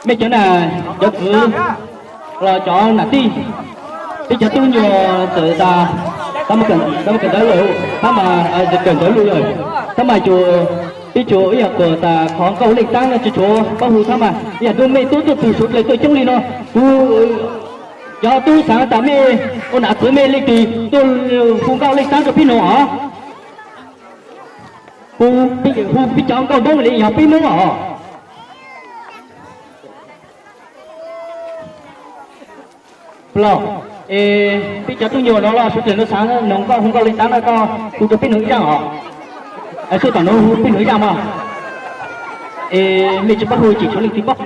Mej cov nam cov txwv los cov nam tij, peb cov tub nyuas txawm tas, tab mas kawm ntawv lawm, tab mas kawm ntawv lawm, tab mas cuag peb cuag ib yam kuas tas qhov nkauj leej tab no tsis tshua paub hu, tab mas ib yam ntuj mej tub tuaj txug suav dlawg tuaj coob li no, kuv cov tub xaav tas mej ua nam txwv mej leej twg tuaj hu nkauj leej tab rau peb noog os. Hu peb cov nkauj Hmoob li yog peb Hmoob os. Los, es peb cov tub nyuas no los suav dlawg no xaav noog koj hu nkauj leej tab no, koj hu rau peb noog ib zaaj os. Tuaj tom no hu peb noog ib zaaj mog. Es mej tsis paub hu ces tshuav leej twg paub.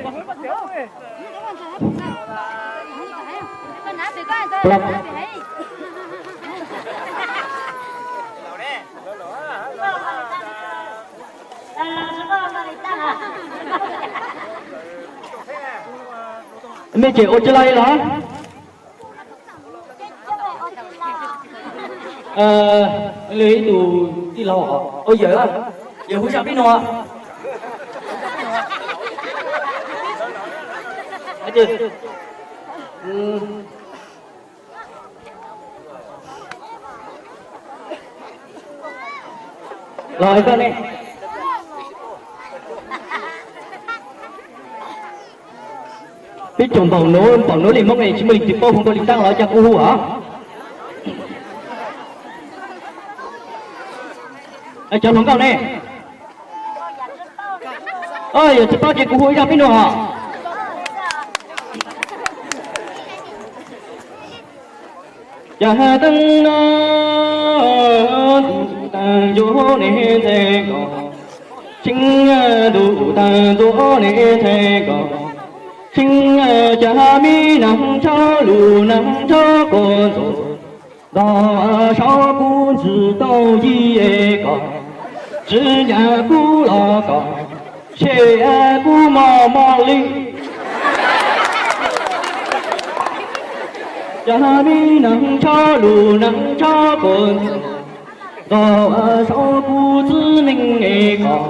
Mej ces ua tsi laug li los? Ib tug tij laug, ua yawm, yawm hu zaj peb nug. Los koj ne, peb tsoom npaum nuav, npaum nuav li Hmoob es tsis muaj leej twg paub hu nkauj leej tab los cas kuv hu os. Cov hluas nkauj ne, yog tsis paub ces kuv hu ib zaj peb nug os. Cas ha teeb no, ntuj tag ntsuab ne ntxhe nkaus, tseeb ntuj tag ntsuab ne ntxhe nkaus, tseeb cas ha me neeg ntshaw lug neeg ntshaw kua ntxoog, nto saub kub ntsis tau yig es koj, tsi nyam kub los koj, tshem kub mos mos li. Cas ha me neeg ntshaw lug neeg ntshaw kua ntxoog, nto saub kub txwv neeg es koj,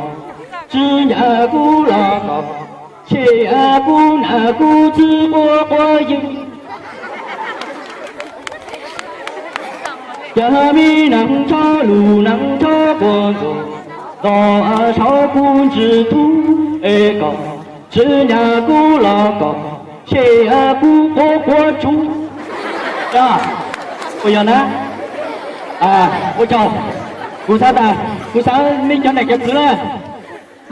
tsi nyam kub los koj, tshem kub nam kub txwv quav quav yeeb. Yog me neeg tsho lus neeg tsho quas ntsuas, los saum kuv ntsis tub es kom, tsis nyam kuv los kom, seb kuv quav quav tsuv. Ua yog na, ua tsaug. Kuv xav tas, kuv xav nej cov niam cov txiv na,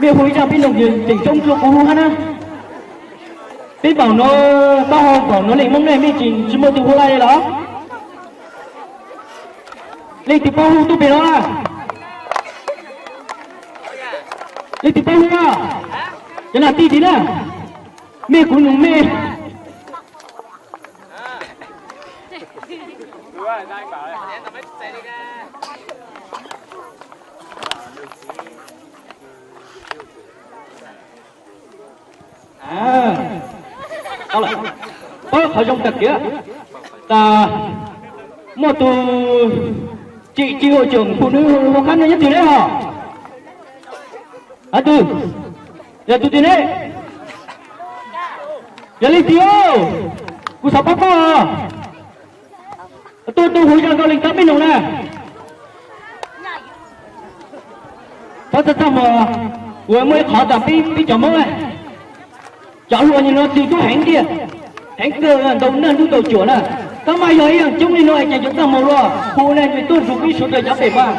mej hu ib zaj pib noog tseem zoo dua kuv hu hab na. Peb npaum no, taub hau npaum no leej Hmoob nej mej tseem tsis muaj tus hu li los? Leej twg paub hu tuaj pem no? Leej twg paub hu na? Cov nam tij tid na, mej kuv nug mej. Paub qhov zoo tag kiag, tas muaj tus tsim ci ua tsoom phu nws hu qab no nyob twg neb hos? Hab twg? Yog tus twg neb? Yog leej twg? Kuv xav paub koj. Tuaj tuaj hu zaj nkauj leej tau peb noog na. Txhob txaj txaj muag, kuv muaj ib qhov tas peb, peb cov Hmoob, cov hluas nyuag no txwv tub heev tiag, heev kawg, ntau naj ntub tau cuam na. Tab mas yog ib yam coob li no es cas cov txaj muag luag hu na, tuaj ntsuag peb suav dlawg cov pem mas.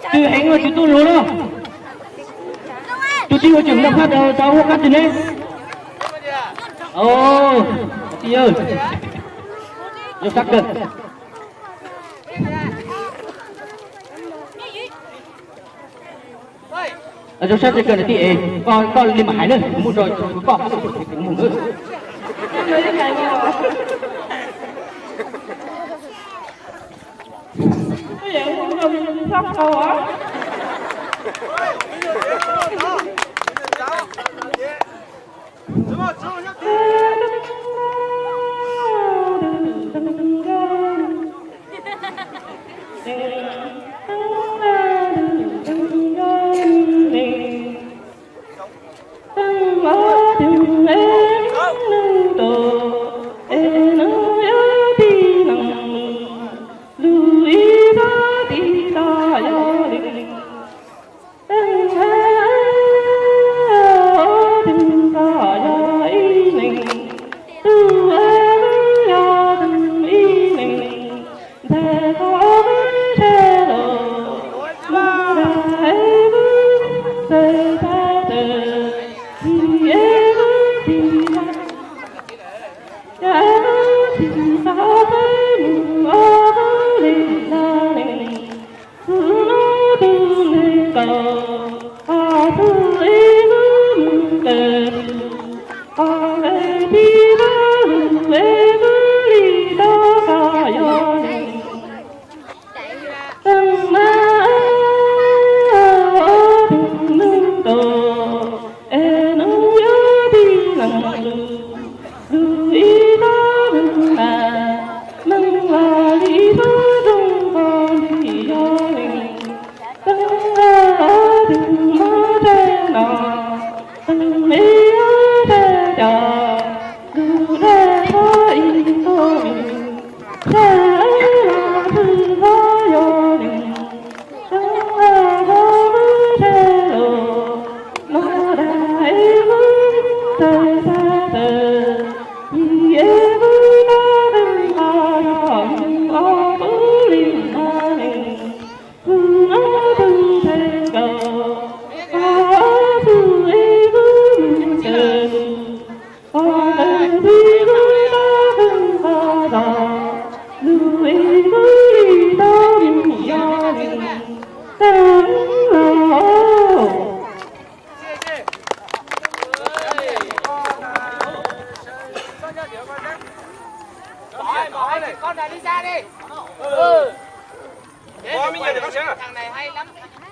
Txwv heev no txwv tuaj luag na. Tus tij ua tseem noj qab tas ua qab twg neb? Tij, zoo sab kawg. Zoo sab kawg tij es, koj li mam hais na, kuv muab rau koj, kuv mus na.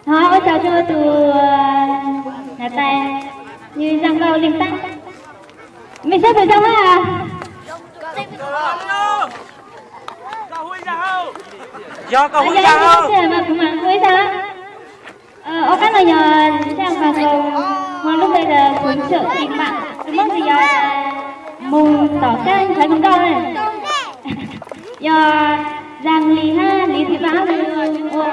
Ho ua tsaug rau tus niam tais, nws zaj nkauj leej tab. Mej saib puas zoo na? Yog koj hu ib zaj, kuv mam hu ib zaj. Ob qab no yog zaj nkaus, hos lub npe tias Phoo Tshwm Tim Mam, tus Hmoob ntawd yog Moos Tom Kab Ntxhais Nkauj na. Yog Zag li hab li tib pab ua.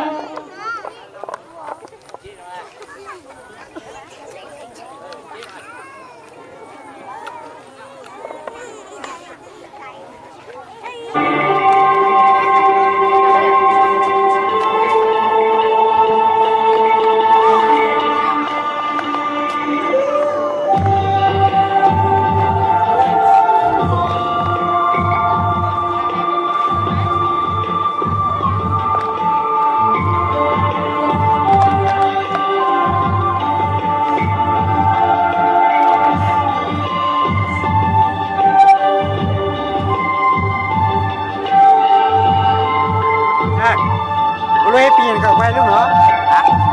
Kuv lub ib pis kom pais lub no.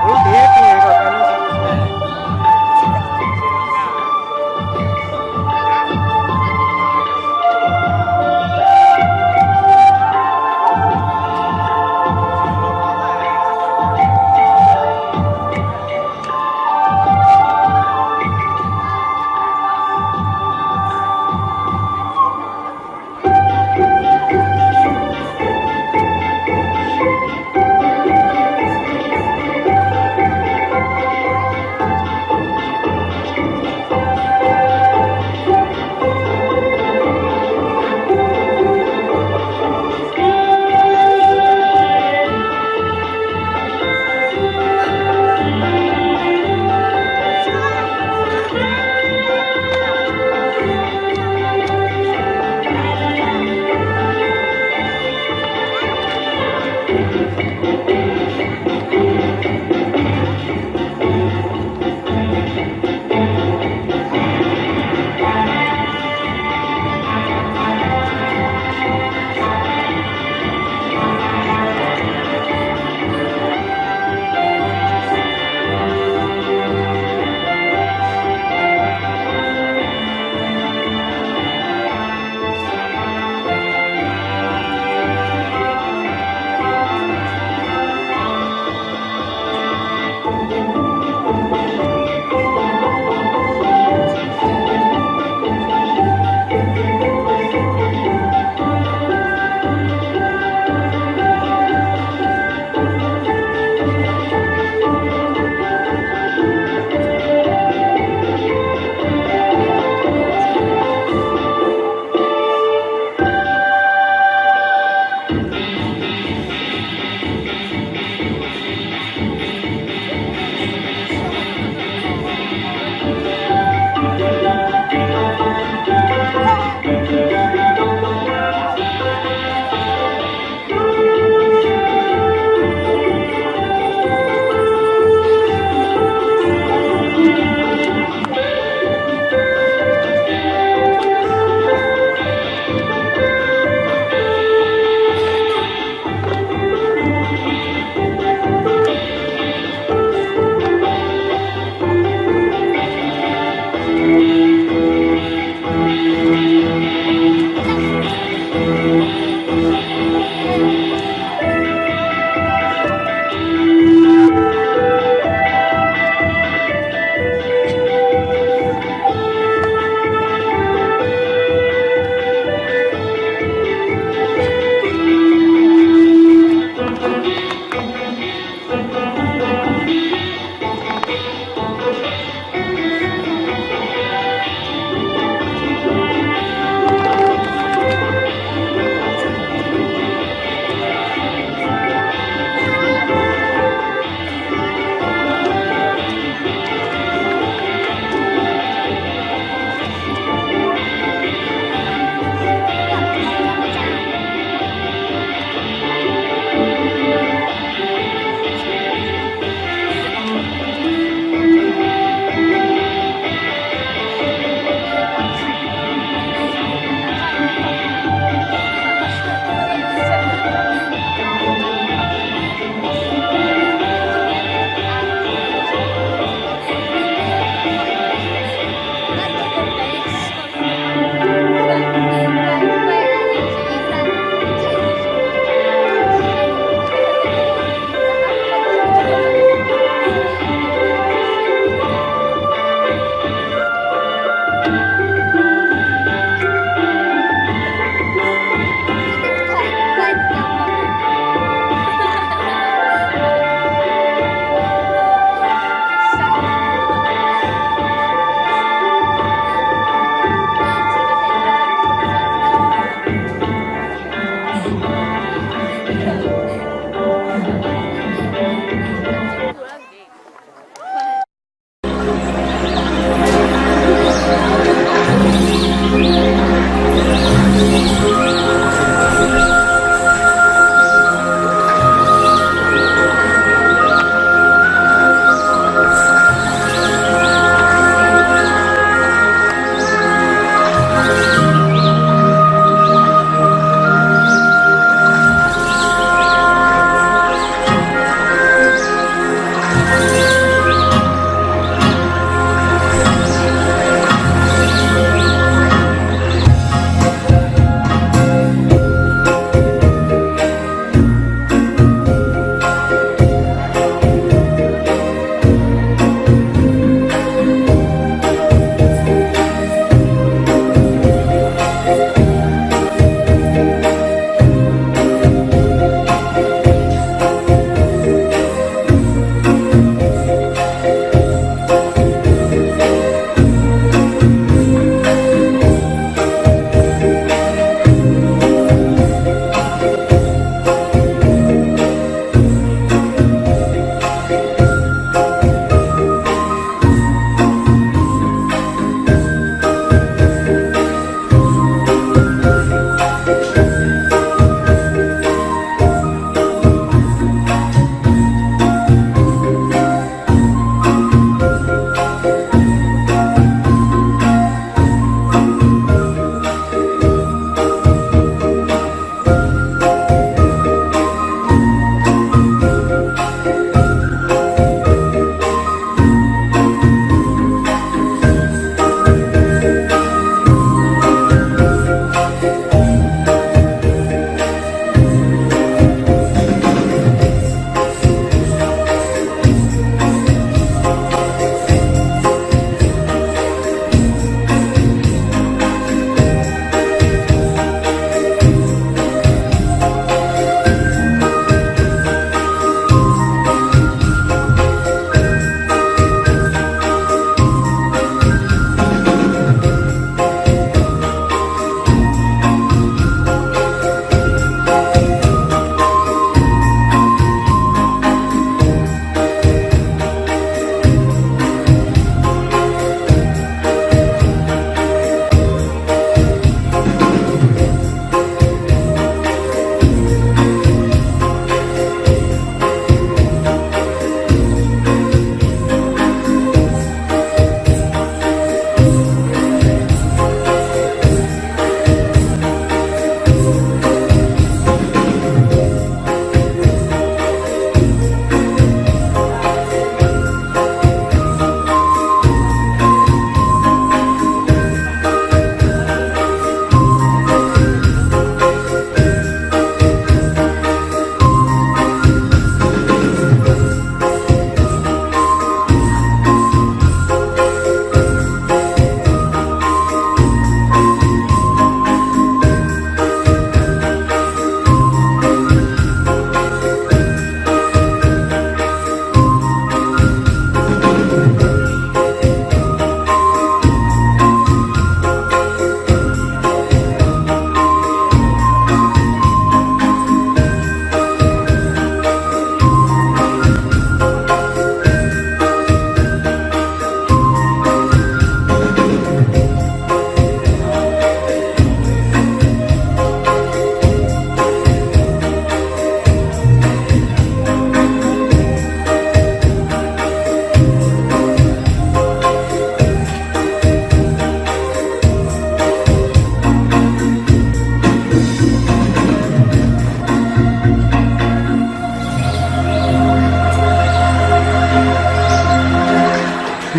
Kuv lub ib pis kom pais lub.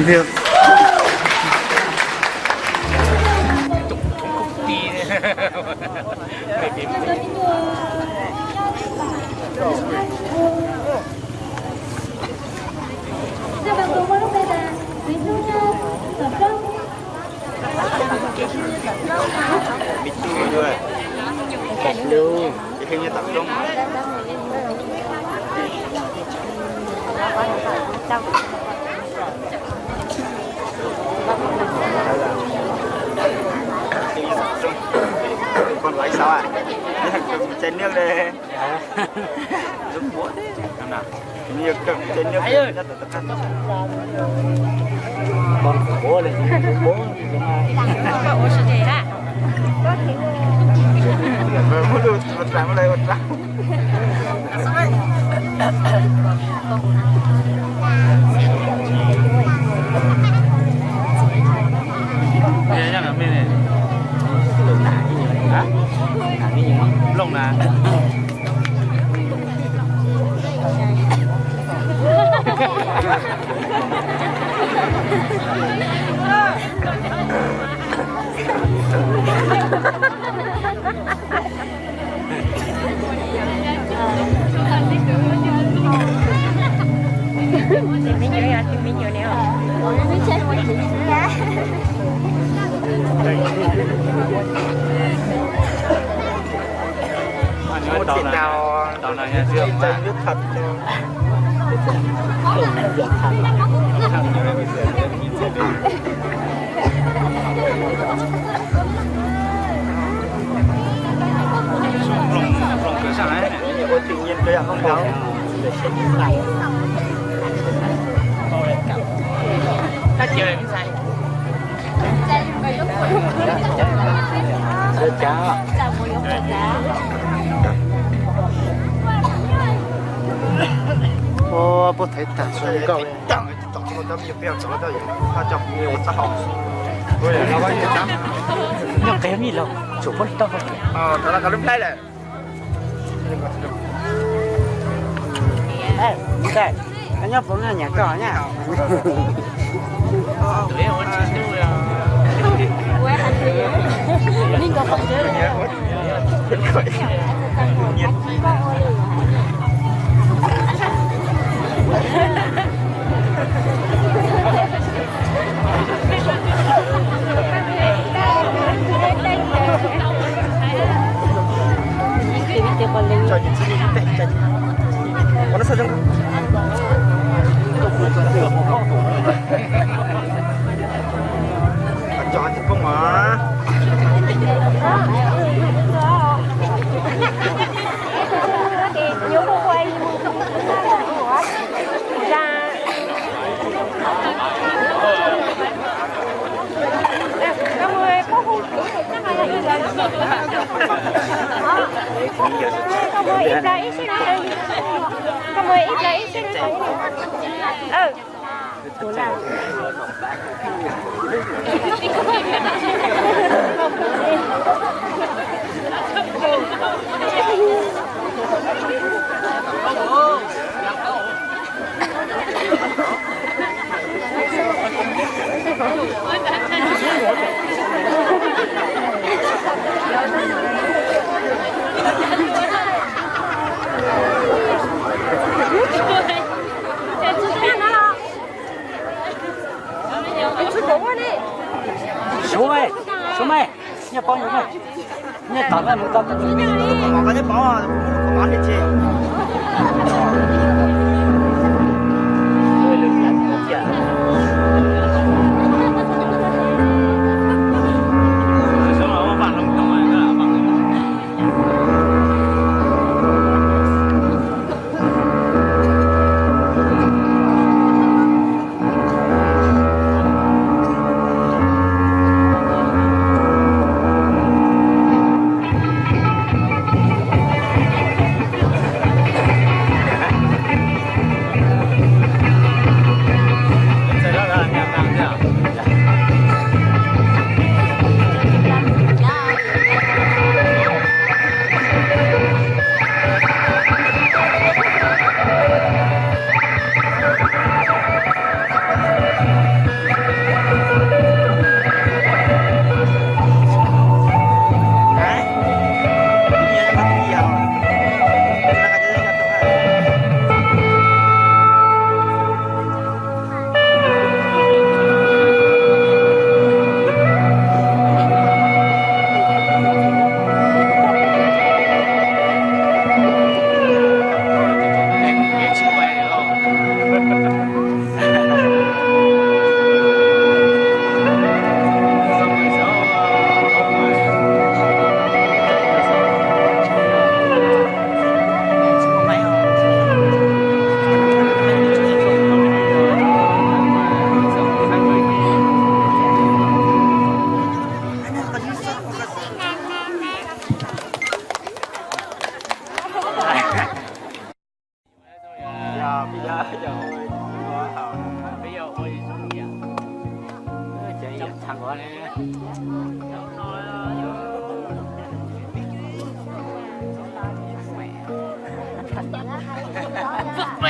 Ntiag. Con gái sao à? Chai nước đây. Con khủng bố này, khủng bố. Muab lub ua rau, muab lub ua rau. Loo na. Tus me nyuam yog tus me nyuam ne os. Tau na, tau na. Puab thaiv tag zoo nkauj li. Nyob qhov mij los tsum puab tau. Nyob puab nyam koj na. Suav, Suav, nyob pab nyob, nyob tom no nws tau.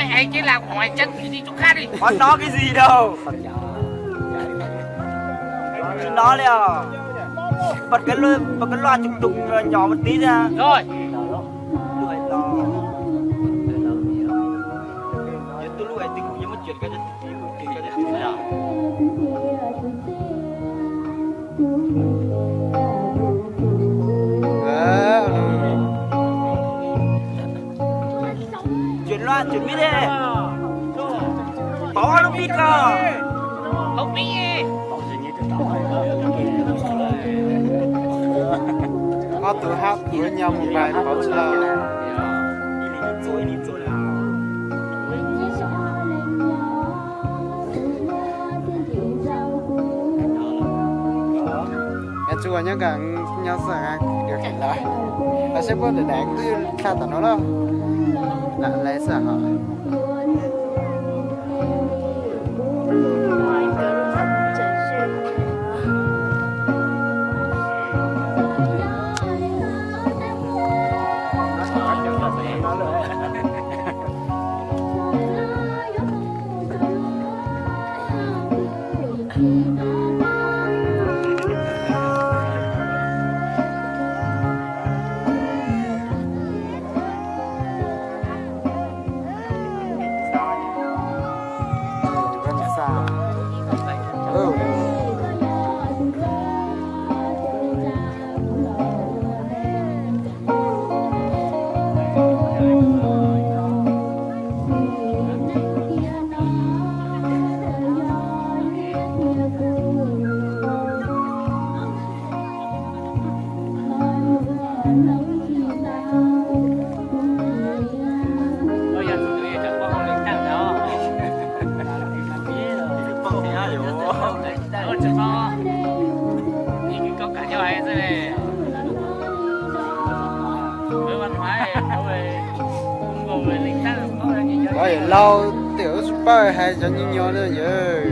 Ê, cái là của ngoài chân thì đi chỗ khác đi. Có nói cái gì đâu. Chỉ nói đi à. Bật cái lo-, bật cái loa trùng trùng nhỏ một tí ra. Rồi. Tôi lúc này tôi cũng nhớ mất chuyện cái, cái, cái, cái, cái, Chuyển loa, chuyển mic đi. Pauv lub mic ko. Ob tug hab puav nyo mus pais pauv tsis los. Nyob tsuas nyob nkaus nyob xwb, khwv dua lawm. Los seb puab daim daim twb tshaj tom no los. Lam lais xwb hos. Laus tias wb tsis paub hais cov nyuj nyuag na yawg.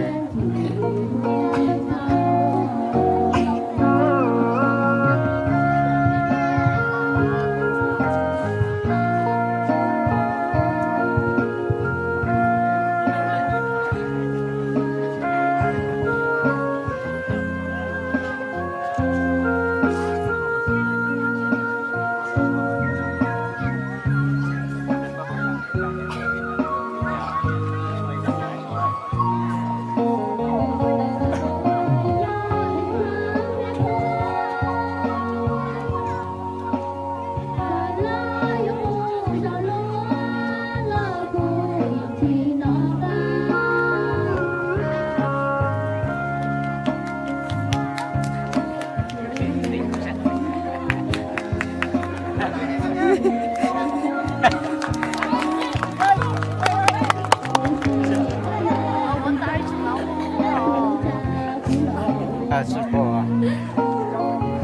Tsis pom.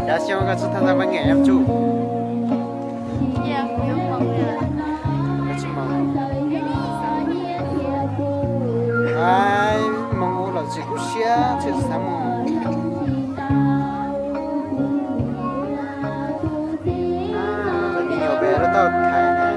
Cas xyoo koj tsis tham gia văn nghệ em trai? Ais, mus ua lom zem kub siab tsis xav mus. Me nyuam pem lub tauj thaiv ne.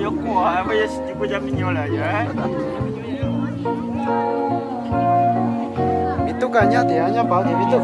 Yuav kuaj, yuav tsis kuaj cov me nyuam lawm yog. Me tub koj nyob tias nyob pauv tias me tub.